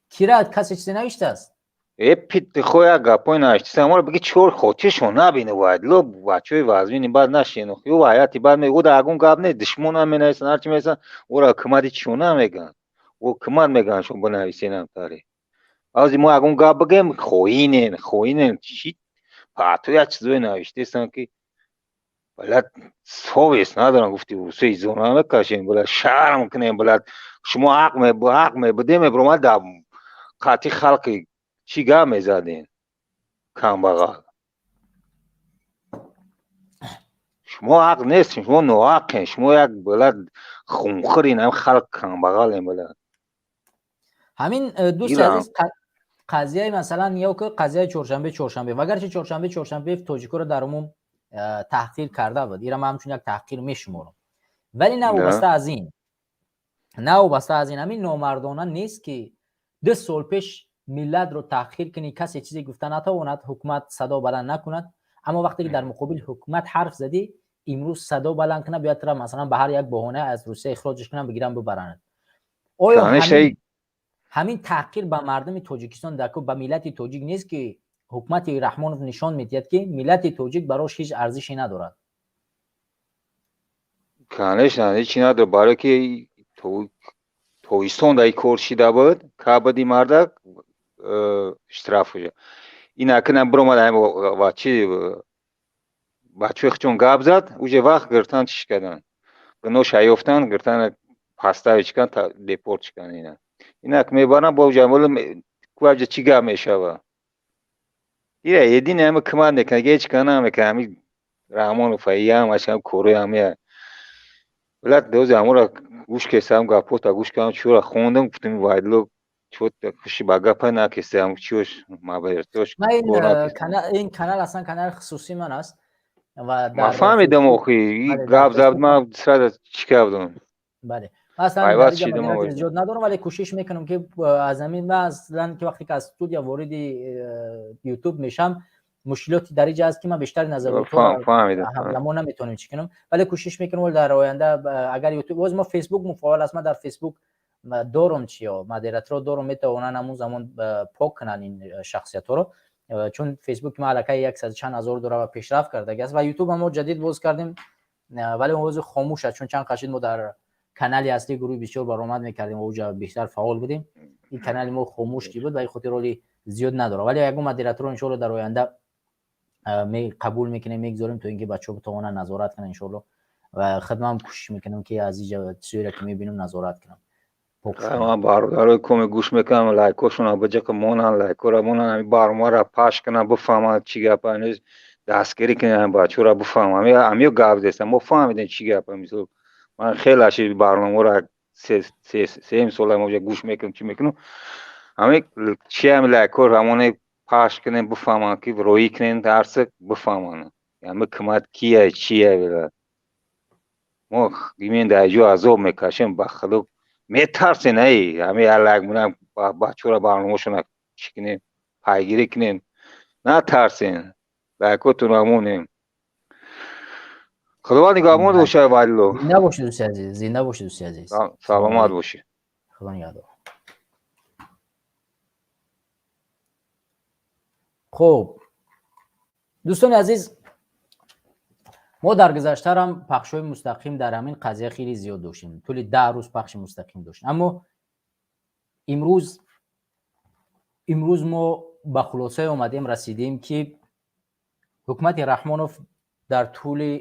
Кира, касе чизе навиштааст? Э, питхо як гапои навиштиса, аморо биги, чор хотиршон набини, Вайдло, бачаҳои вазмини бад нашин. Ю ҳаяти бад ме, ӯ да ягон гап не, душмон ҳам менависанд, ҳарчи менависанд, ӯра ҳукумати чиёна мегӯянд, ӯ ҳукумат мегӯянд, шумо бинависенам таре. Баъзе мо ягон гап бигӯем, хоинен, хоинен, чи паъто як чизое навиштесанд, ки блядь, совесть надорам. Гуфти русо изо намекашем, блядь, шарм кунем, блядь. Шумо ҳақ мебудем, мебуромад, дар қатъи халқи чӣ гап мезадем? Камбағал, шумо ҳақ нестем, шумо ноҳақем, шумо як, блядь, хунхӯрин, ҳам халқ камбағалем, блядь. Ҳамин дӯсти азиз, қазияи, масалан, ё ки қазияи Чоршанбе Чоршанбе, агарчи Чоршанбе Чоршанбеев тоҷикоро дар умум таҳқир карда буд, ира ман ҳамчун як таҳқир мешуморам, вале навобаста аз ин ҳамин номардона нест, ки 2 сол пеш миллатро таҳқир кунӣ, касе чизе гуфта натавонад, ҳукумат садо баланд накунад, аммо вақте ки дар муқобили ҳукумат ҳарф задӣ, имрӯз садо баланд кунад, биёяд тура, масалан, ба ҳар як баҳона аз Русия ихроҷш кунанд, бигиранд, бибаранд. Оё ҳамин таҳқир ба мардуми Тоҷикистон, ба миллати тоҷик нест, ки ҳукумати Раҳмонов нишон медиҳад, ки миллати тоҷик барош ҳеҷ арзише надорад? Конечно, ҳечи надорад, барое ки тобистон дар кор шида буд, кабади мардак штраф ин акна биромад ва чи бачаҳои хичон гап зад, уже вақт гиртан, чиш кардан, гуноҳша ёфтан, гиртан, поставить кан, депорт кан. Ина инак мебарам бо ҷамоли чӣ гап мешава? Ира едине ҳама кӯмак мекунад, ҳеҷ кас намекунад. Ҳами Раҳмонов ҳамаш ҳам корои ҳамия, блядь. Дози ҳамора гӯш кесам, гапота гӯш кардам, чӯра хондам, гуфтам: «Вайдло хуши ба гапа накесам, чиош мабертош». Ин канал аслан канали хусусии ман аст. Ва ман фаҳмидам, охи гап зад, ман сразу чӣ кардам. Бале, аслан зиёд надорам, вале кӯшиш мекунам, ки аз ҳамин ман аслан ки вақте ки аз студия вориди Ютуб мешам, мушкилоти дар инҷа аст, ки ман бештари назаротҳамзамон наметавонем чӣ кунам, вале кӯшиш мекунам дар оянда, агар Ютуб боз мо Фейсбук муфаъал аст, ман дар Фейсбук Дорум чиё, модераторо дорум, метавонанд ҳамун замон пок кунанд ин шахсиятҳоро, чун Фейсбук ма аллакай яксад чанд ҳазор дора ва пешрафт кардаги аст. Ва Ютуб мо ҷадид боз кардем, вале он хомӯш аст, чун чанд қашид мо дар канали аслии гурӯҳи бисёр баромад мекардем ва уҷа бештар фаъол будем. Ин канали мо хомӯш ки буд, ба ин хотир роли зиёд надорад, вале ягон модераторо иншоалло дар оянда қабул мекунем, мегузорем, то ин ки бачаҳо битавонанд назорат кунанд иншоалло. Ва хидмам кӯшиш мекунам, ки аз иҷа чизоеро ки мебинам, назорат кунам. Ман бародарои коме гӯш мекунам, лайкошона баҷақа монанд, лайкора монанд, ҳами барномаро пахш кунанд, бифаҳманд чӣ гапа, дастгирӣ кунанд бачаҳоро, бифаҳманд. Ҳамиё гап зестам, мо фаҳмидем чӣ гапа. Мисол, ман хеле аши барномаро сеюм сола мо гӯш мекунам, чӣ мекунам, ҳами чи ҳами лайкор ҳамоне пахш кунем, бифаҳманд, ки роӣ кунем, дарса бифаҳманд, ҳами кӯмак кия, чия. Мо имен дар ҷо азоб мекашем, ба худо метарсен. Ай ҳами як мунам бачаҳоро, барномашона чӣ кунем, пайгирӣ кунем, натарсен, лайкотонро монем. Худованд нигаҳбон бошад, Валило. Зинда бошед, дӯсти азиз, зинда бошед, дӯсти азиз. Саломат бошед. Худо нигаҳдор. Хуб, дӯстони азиз, мо дар гузаштарам пахшҳои мустақим дар ҳамин қазия хеле зиёд доштем, тӯли 10 рӯз пахши мустақим доштем. Аммо имрӯз мо ба хулосае омадем, расидем, ки ҳукумати Раҳмонов дар тӯли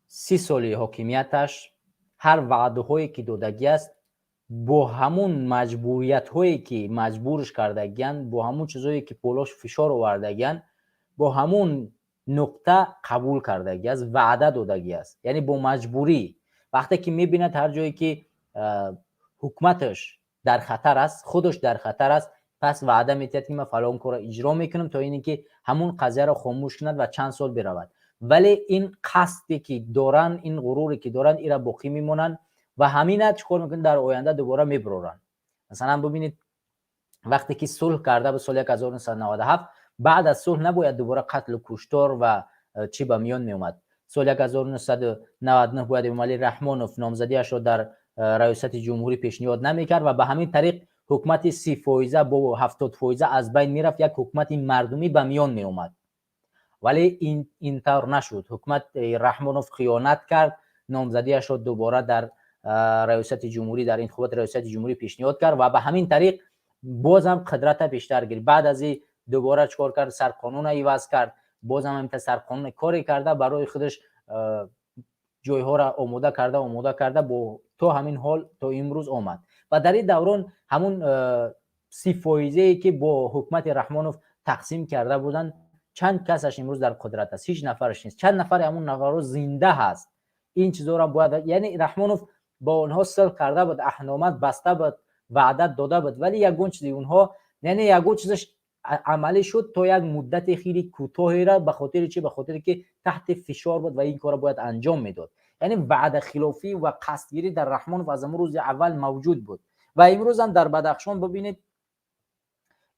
30 соли ҳокимияташ ҳар ваъдаҳое ки додагӣ аст, бо ҳамун маҷбуриятҳое ки маҷбурш кардагиянд, бо ҳамун чизое ки полош фишор овардагиянд, бо ҳамун нуқта қабул кардагӣ аст, ваъда додагӣ аст, яъне бо маҷбурӣ. Вақте ки мебинад, ҳар ҷое ки ҳукуматаш дар хатар аст, худаш дар хатар аст, пас ваъда метиҳад, ки ман фалон корро иҷро мекунам, то ине ки ҳамун қазияро хомӯш кунад ва чанд сол биравад. Вале ин қасде ки доранд, ин ғуруре ки доранд, ира боқӣ мемонанд ва ҳамина чӣ кор мекунанд? Дар оянда дубора мебуроранд. Масалан, бубинед, вақте ки сулҳ карда буд соли 1997, баъд аз сулҳ набояд дубора қатлу куштор ва чӣ ба миён меомад. Соли 1999 бояд Эмомалӣ Раҳмонов номзадиашро дар раёсати ҷумҳурӣ пешниҳод намекард ва ба ҳамин тариқ ҳукумати 30 фоиза бо 70 фоиза аз байн мерафт, як ҳукумати мардумӣ ба миён меомад. Вале ин тавр нашуд. Ҳукумат Раҳмонов хиёнат кард, номзадиашро дубора дар раёсати ҷумҳурӣ, дар интихоботи раёсати ҷумҳурӣ пешниҳод кард ва ба ҳамин тариқ бозам қудрата бештар гирифт. Баъд аз ин дубора чӣ кор кард? Сарқонуна иваз кард, бозам ҳаминта сарқонуна коре карда, барои худаш ҷойҳоро омода карда, омода карда, бо то ҳамин ҳол, то имрӯз омад. Ва дар ин даврон ҳамун 30 фоизае ки бо ҳукумати Раҳмонов тақсим карда буданд, чанд касаш имрӯз дар қудрат аст? Ҳеҷ нафараш нест. Чанд нафари ҳамун нафарҳо зинда ҳаст? Ин чизҳоро бояд, яъне Раҳмонов бо онҳо сулҳ карда буд, аҳднома баста буд, ваъда дода буд, вале ягон чизи онҳо, яъне ягон чизаш амалӣ шуд то як муддати хеле кӯтоҳеро. Ба хотири чӣ? Ба хотире ки таҳти фишор буд ва ин корро бояд анҷом медод. Яъне ваъдахилофӣ ва қасдгирӣ дар Раҳмонов аз ҳамун рӯзи аввал мавҷуд буд. Ва имрӯзам дар Бадахшон бибинед,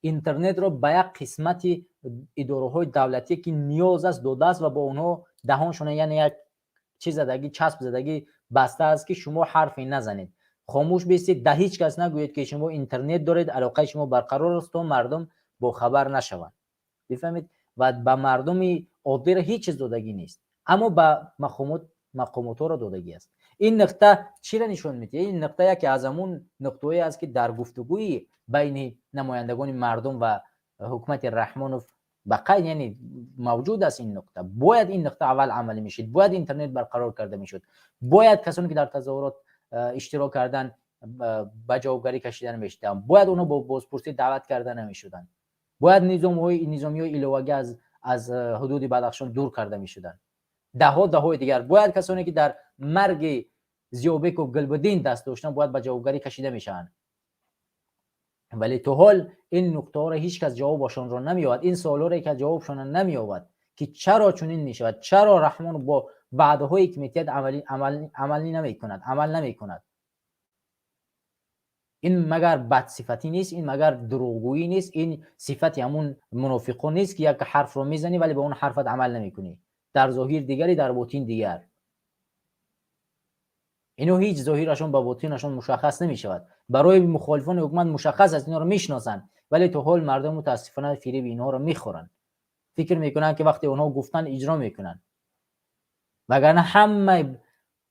интернетро ба як қисмати идораҳои давлатие ки ниёз аст додааст ва бо онҳо даҳоншона, яъне як чиз задагӣ, часп задагӣ баста аст, ки шумо ҳарфе назанед, хомӯш бистед, да ҳеҷ кас нагӯед, ки шумо интернет доред, алоқаи шумо барқарор аст, то мардум бохабар нашаванд. Бифаҳмед, ва ба мардуми оддиро ҳеҷ чиз додагӣ нест, аммо ба мақомотҳоро додагӣ аст. Ин нуқта чиро нишон медиҳад? Ин нуқта яке аз ҳамун нуқтаҳое аст, ки дар гуфтугӯи байни намояндагони мардум ва ҳукумати Раҳмонов ба қайд, яъне мавҷуд аст ин нуқта. Бояд ин нуқта аввал амалӣ мешуд, бояд интернет барқарор карда мешуд, бояд касоне ки дар тазоҳурот иштирок кардан, ба ҷавобгарӣ кашида намешуданд, бояд онҳо бо бозпурсӣ даъват карда намешуданд, бояд низомиҳои иловагӣ аз ҳудуди Бадахшон дур карда мешуданд, даҳҳо даҳҳои дигар. Бояд касоне ки дар марги Зиёбеков Гулбуддин даст доштанд, бояд ба ҷавобгарӣ кашида мешаванд. Вале то ҳол ин нуқтаҳоро ҳеҷ кас ҷавобашонро намеёбад, ин суолҳоро ки ҷавобшонро намеёбад, ки чаро чунин мешавад, чаро Раҳмон бо ваъдаҳое ки метиҳад, амалӣ намекунад, амал намекунад. Ин магар бадсифатӣ нест? Ин магар дурӯғгӯӣ нест? Ин сифати ҳамун мунофиқон нест, ки як ҳарфро мезанӣ, вале ба он ҳарфат амал намекунӣ? Дар зоҳир дигаре, дар ботин дигар. Ино ҳеҷ зоҳирашон ба ботинашон мушаххас намешавад. Барои мухолифони ҳукумат мушаххас аст, инҳоро мешиносанд, вале то ҳол мардум мутаассифона фиреби инҳоро мехӯранд. Фикр мекунанд, ки вақте онҳо гуфтанд, иҷро мекунанд. Вагарна ҳама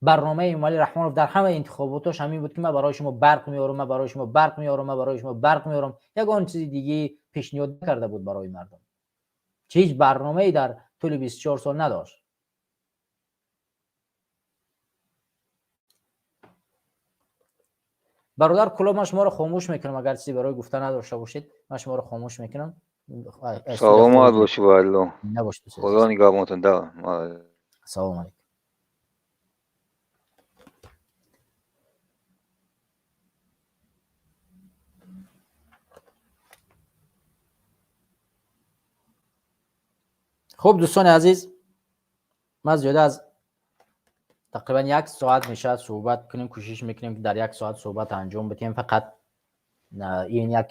барномаи Эмомалӣ Раҳмонов дар ҳама интихоботаш ҳамин буд, ки ман барои шумо барқ меорам, ман барои шумо барқ меорам, ман барои шумо барқ меорам. Ягон чизи диге пешниҳод накарда буд барои мардум. Ҳеҷ барномае дар тӯли 24 сол надошт. Бародар Кулоб, ман шуморо хомӯш мекунам, агар чизе барои гуфта надошта бошед, ман шуморо хомӯш мекунам. Саломат бошӣ, валло. Набошед. Худо нигаҳбонтон. Да. Салом алейкум. Хуб, дӯстони азиз, ман зиёда аз тақрибан як соат мешавад суҳбат кунем, кӯшиш мекунем, ки дар як соат суҳбат анҷом бидиҳем. Фақат ин як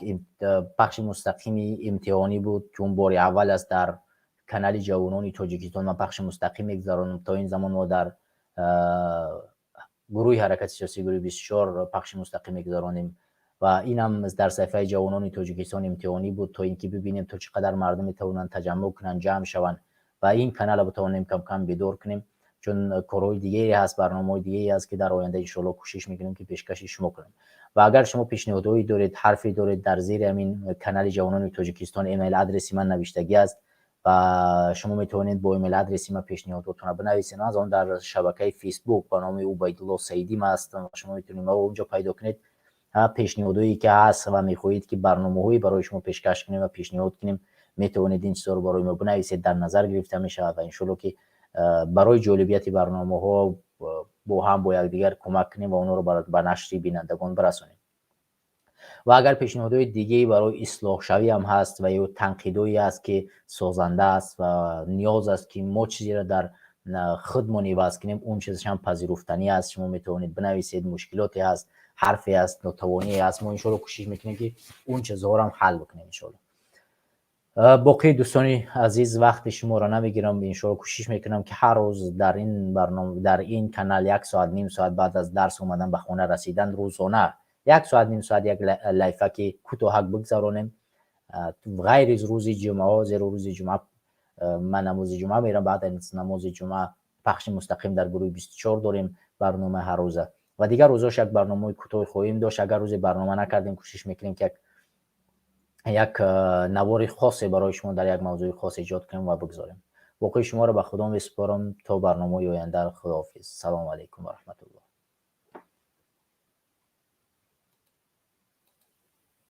пахши мустақими имтиҳонӣ буд, чун бори аввал аст дар канали Ҷавонони Тоҷикистон ман пахши мустақим мегузаронам. То ин замон мо дар гурӯҳи ҳаракати сиёсӣ, гурӯҳи 24, пахши мустақим мегузаронем ва инам дар саҳифаи Ҷавонони Тоҷикистон имтиҳонӣ буд, то ин ки бибинем, то чӣ қадар мардум метавонанд таҷаммуъ кунанд, ҷамъ шаванд ва ин каналро битавонем кам-кам бедор кунем, чун корҳои дигаре ҳаст, барномаҳои дигаре ҳаст, ки дар оянда иншоалло кӯшиш мекунем, ки пешкаши шумо кунем. Ва агар шумо пешниҳодҳое доред, ҳарфе доред, дар зери ҳамин канали Ҷавонони Тоҷикистон имейл адреси ман навиштагӣ аст ва шумо метавонед бо имейл адреси ман пешниҳодотонро бинависед. Аз он дар шабакаи Фейсбук ба номи Убайдулло Саидӣ ман ҳастам ва шумо метавонед маро онҷо пайдо кунед. Пешниҳодҳое ки ҳаст ва мехоҳед, ки барномаҳое барои шумо пешкаш кунем ва пешниҳод кунем, метавонед ин чизҳоро барои мо бинависед, дар назар гирифта мешавад ва иншоалло, ки барои ҷолибияти барномаҳо бо ҳам, бо якдигар кӯмак кунем ва онҳоро ба нашри бинандагон бирасонем. Ва агар пешниҳодҳои дигаи барои ислоҳшавӣ ҳам ҳаст ва ё танқидҳое аст, ки созанда аст ва ниёз аст, ки мо чизеро дар худмон иваз кунем, он чизаш ҳам пазируфтанӣ аст, шумо метавонед бинависед. Мушкилоте ҳаст, ҳарфе ҳаст, нотавоние ҳаст, мо иншоалло кӯшиш мекунем, ки он чизҳоро ҳам ҳал бикунем, иншоалло. Боқии дӯстони азиз, вақти шуморо намегирам. Иншоалло, кӯшиш мекунам, ки ҳар рӯз дар ин барнома, дар ин канал як соат, ним соат баъд аз дарс омадан, ба хона расидан, рӯзона як соат, ним соат як лайфаки кӯтоҳак бигзаронем, ғайр аз рӯзи ҷумъаҳо, зеро рӯзи ҷумъа ман намози ҷумъа мерам. Баъд аз намози ҷумъа пахши мустақим дар гурӯҳи 24 дорем, барномаи ҳаррӯза, ва дигар рӯзош як барномаи кӯтоҳ хоҳем дошт. Агар рӯзе барнома накардем, кӯшиш мекунем, ки як навори хосе барои шумо дар як мавзӯи хос эҷод кунем ва бигзорем. Боқии шуморо ба Худо месупорам. То барномаи оянда, худоҳофиз. Салому алайкум ва раҳматуллоҳ.